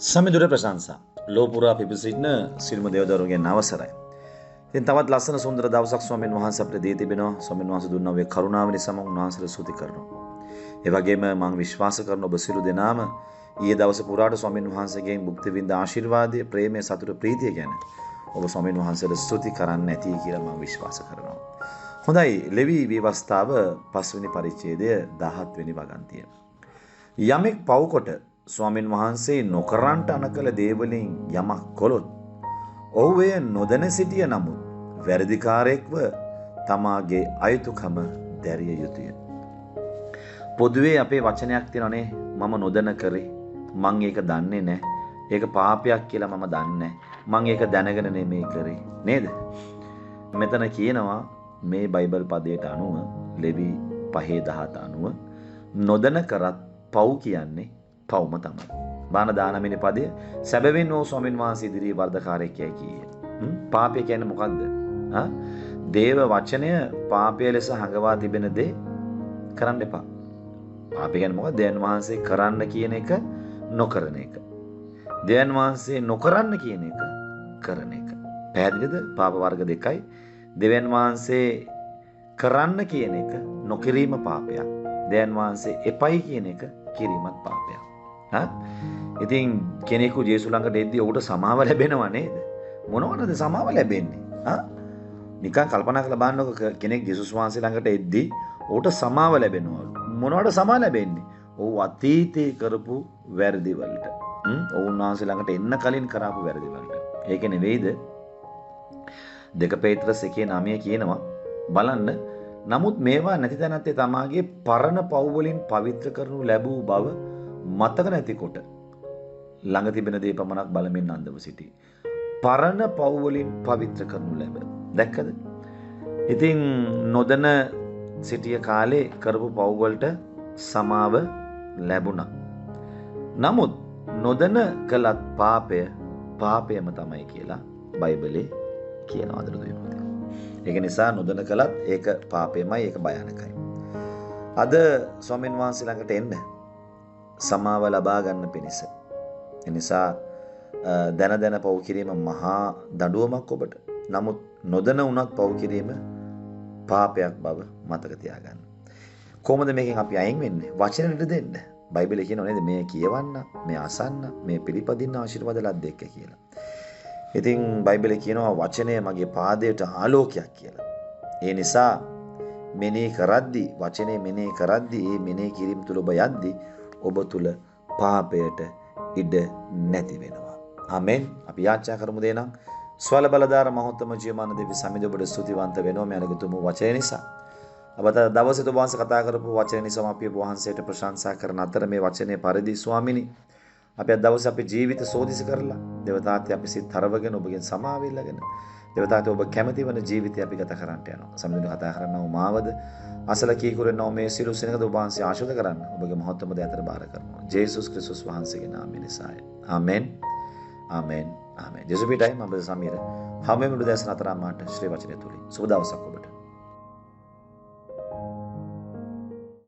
සමිඳුර ප්‍රශංසා. ලෝ පුරා පිබ සිටින සියලුම දේවදරුවන්ගෙන් අවසරයි. ඉතින් තවත් ලස්සන සුන්දර දවසක් ස්වාමීන් වහන්සේ අපිට දී තිබෙනවා. ස්වාමීන් වහන්සේ දුන්නා වූ කරුණාව නිසා මම උන්වහන්සේට ස්තුති කරනවා. ඒ වගේම මම විශ්වාස කරන ඔබ සියලු දෙනාම ඊයේ දවස පුරාට ස්වාමීන් වහන්සේගෙන් භුක්ති විඳ ආශිර්වාදය, ප්‍රේමය, සතුට, ප්‍රීතිය ගැන ඔබ ස්වාමීන් වහන්සේට ස්තුති කරන්න ඇති කියලා මම විශ්වාස කරනවා. හොඳයි, ලෙවි ව්‍යවස්ථාව 5 වෙනි පරිච්ඡේදය 17 වෙනි වගන්තිය. යමෙක් පව් කොට ස්වාමීන් වහන්සේ නොකරන්ට අනකළ දේවලින් යමක් කළොත් ඔහු එය නොදැන සිටිය නමුත් වැරදිකාරයෙක්ව තමාගේ අයුතුකම දැරිය යුතුය. පොදුවේ අපේ වචනයක් තියෙනවානේ, මම නොදැන කරේ, මං ඒක දන්නේ නැහැ, ඒක පාපයක් කියලා මම දන්නේ නැහැ, මං ඒක දැනගෙන නෙමෙයි කරේ නේද? මෙතන කියනවා මේ බයිබල් පදයට අනුව ලෙවි 5:17 අනුව නොදැන කරත් පව් කියන්නේ පව්ම තමයි. බාන 19 වෙනි පදය, සැබවින්ම ඔහු ස්වාමීන් වහන්සේ ඉදිරියේ වරදකාරයෙක් යයි කීය. පාපය කියන්නේ මොකද්ද? දේව වචනය පාපය ලෙස හඟවා තිබෙන දේ කරන්න එපා. පාපය කියන්නේ මොකද්ද? දෙවියන් වහන්සේ කරන්න කියන එක නොකරන එක. දෙවියන් වහන්සේ නොකරන්න කියන එක කරන එක. පැහැදිලිද? පාප වර්ග දෙකයි. දෙවියන් වහන්සේ කරන්න කියන එක නොකිරීම පාපයක්. දෙවියන් වහන්සේ එපයි කියන එක කිරීමත් පාපයක්. ඉතින් කෙනෙකු ජේසු ළඟට එද්දී ඔහුට සමාව ලැබෙනව නේද? මොනවටද සමාව ලැබෙන්නේ? නිකන් කල්පනා කරලා බලන්නකෝ, කෙනෙක් ජේසුස් වහන්සේ ළඟට එද්දී ඔහුට සමාව ලැබෙනවලු. මොනවට සමාව ලැබෙන්නේ? ඔහු අතීතේ කරපු වැරදි වලට. ඔවුන් වහන්සේ ළඟට එන්න කලින් කරපු වැරදි වලට. ඒක නෙවෙයිද? 2 පේත්‍රස් 1:9 කියනවා බලන්න, නමුත් මේවා නැති තැනැත්තේ තමාගේ පරණ පව් වලින් පවිත්‍ර කරනු ලැබූ බව මතක නැතිකොට ළඟ තිබෙන දේ පමණක් බලමින් අන්දව සිටී. පරණ පව් වලින් පවිත්‍ර කරනු ලැබ. දැක්කද? ඉතින් නොදැන සිටිය කාලේ කරපු පව් වලට සමාව ලැබුණා. නමුත් නොදැන කළත් පාපය පාපයම තමයි කියලා බයිබලේ කියනවා අදට දුවපොතේ. ඒක නිසා නොදැන කළත් ඒක පාපයමයි, ඒක භයානකයි. අද ස්වාමීන් වහන්සේ ළඟට එන්න සමාව ලබා ගන්න පිණිස. එනිසා දැන දැන පව් කිරීම මහා දඬුවමක් ඔබට. නමුත් නොදැන වුණත් පව් කිරීම පාපයක් බව මතක තියාගන්න. කොහොමද මේකෙන් අපි අයින් වෙන්නේ? වචනෙට දෙන්න. බයිබලයේ කියනවා නේද, මේ කියවන්න, මේ අසන්න, මේ පිළිපදින්න ආශිර්වාද ලද්දෙක් කියලා. ඉතින් බයිබලයේ කියනවා වචනය මගේ පාදයට ආලෝකයක් කියලා. ඒ නිසා මෙනෙහි කරද්දී, වචනේ මෙනෙහි කරද්දී, ඒ මෙනෙහි කිරීම තුළ ඔබ යද්දී ඔබ තුළ පාපයට ඉඩ නැති වෙනවා. ආමෙන්. අපි යාචනා කරමු දේනම්. ස්වල බලදාර මහෝත්තම ජීවමාන දෙවි සමිඳ ඔබට ස්තුතිවන්ත වෙනවා මේ අනුගතුම වචනය නිසා. ඔබ දවසේ ඔබ වහන්සේ කතා කරපු වචනය නිසාම අපි ඔබ වහන්සේට ප්‍රශංසා කරන අතර මේ වචනේ පරිදි ස්වාමිනී අපි අද දවසේ අපේ ජීවිත සෝදිසි කරලා දේවතාවත්‍ය අපි සිත් හරවගෙන ඔබගෙන් සමාව ඉල්ලගෙන දේවතාවත්‍ය ඔබ කැමති වන ජීවිතය අපි ගත කරන්නට යනවා. සමිඳුන් කතා කරනව මාවද අසල කීකුරෙන්නව මේ සියලු සෙනඟ ඔබ වහන්සේ ආශිර්වාද කරන්න ඔබගේ මහත්ම දය අතර බාර කරනවා. ජේසුස් ක්‍රිස්තුස් වහන්සේගේ නාමය නිසාය. ආමෙන්. ආමෙන්. ආමෙන්. ජේසුස් පිටයි මම සමීර. හැමෝම උදෑසන අතරම මාට ශ්‍රී වචනය තුලින් සුබ දවසක් ඔබට.